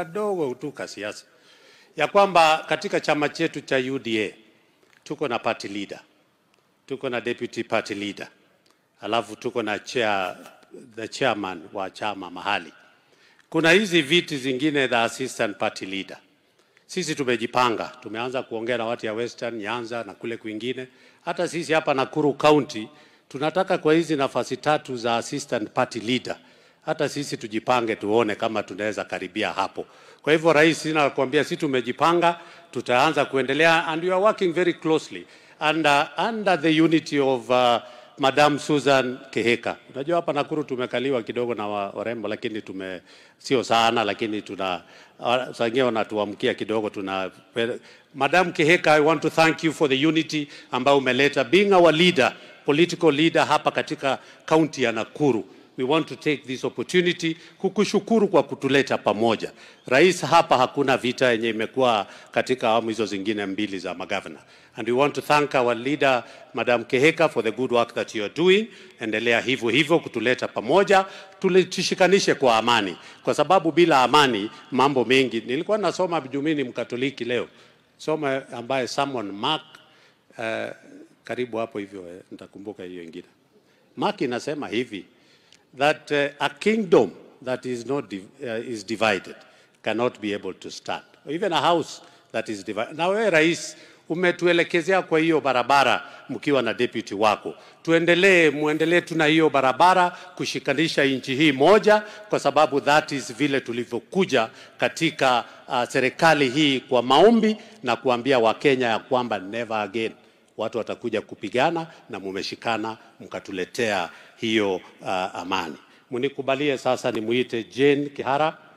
Kadogo tu ka siasa ya kwamba katika chama chetu cha UDA tuko na party leader, tuko na deputy party leader, alafu tuko na chair, the chairman wa chama mahali. Kuna hizi viti zingine the assistant party leader. Sisi tumejipanga, tumeanza kuongea na watu ya Western, Nyanza na kule kwingine. Hata sisi hapa Nakuru County tunataka kwa hizi nafasi tatu za assistant party leader, hata sisi tujipange, tuone kama tunaweza karibia hapo. Kwa hivyo, Rais, nakwambia sisi tumejipanga, tutaanza kuendelea and we are working very closely under the unity of Madam Susan Kihika. Unajua hapa Nakuru tumekaliwa kidogo na warembo, lakini sio sana, lakini tuna saa ingine wanatuamkia kidogo. Tuna Madam Kihika, I want to thank you for the unity ambayo umeleta, being our leader, political leader hapa katika kaunti ya Nakuru. We want to take this opportunity kukushukuru kwa kutuleta pamoja. Rais, hapa hakuna vita yenye imekuwa katika awamu hizo zingine mbili za magavana. And we want to thank our leader, Madam Kihika, for the good work that you are doing. Endelea hivyo hivyo kutuleta pamoja, tushikanishe kwa amani, kwa sababu bila amani mambo mengi. Nilikuwa nasoma Jumini Mkatoliki leo, soma ambaye Sermon Mark, karibu hapo hivyo, nitakumbuka hiyo ingine. Mark inasema hivi that a kingdom that is not is divided cannot be able to stand. Even a house that is divided. Na wewe, Rais, umetuelekezea kwa hiyo barabara mkiwa na deputy wako. Tuendelee, muendelee tuna hiyo barabara kushikanisha nchi hii moja, kwa sababu that is vile tulivyokuja katika serikali hii kwa maombi na kuambia Wakenya ya kwamba never again watu watakuja kupigana, na mumeshikana mkatuletea hiyo amani. Mnikubalie sasa nimuite Jane Kihara.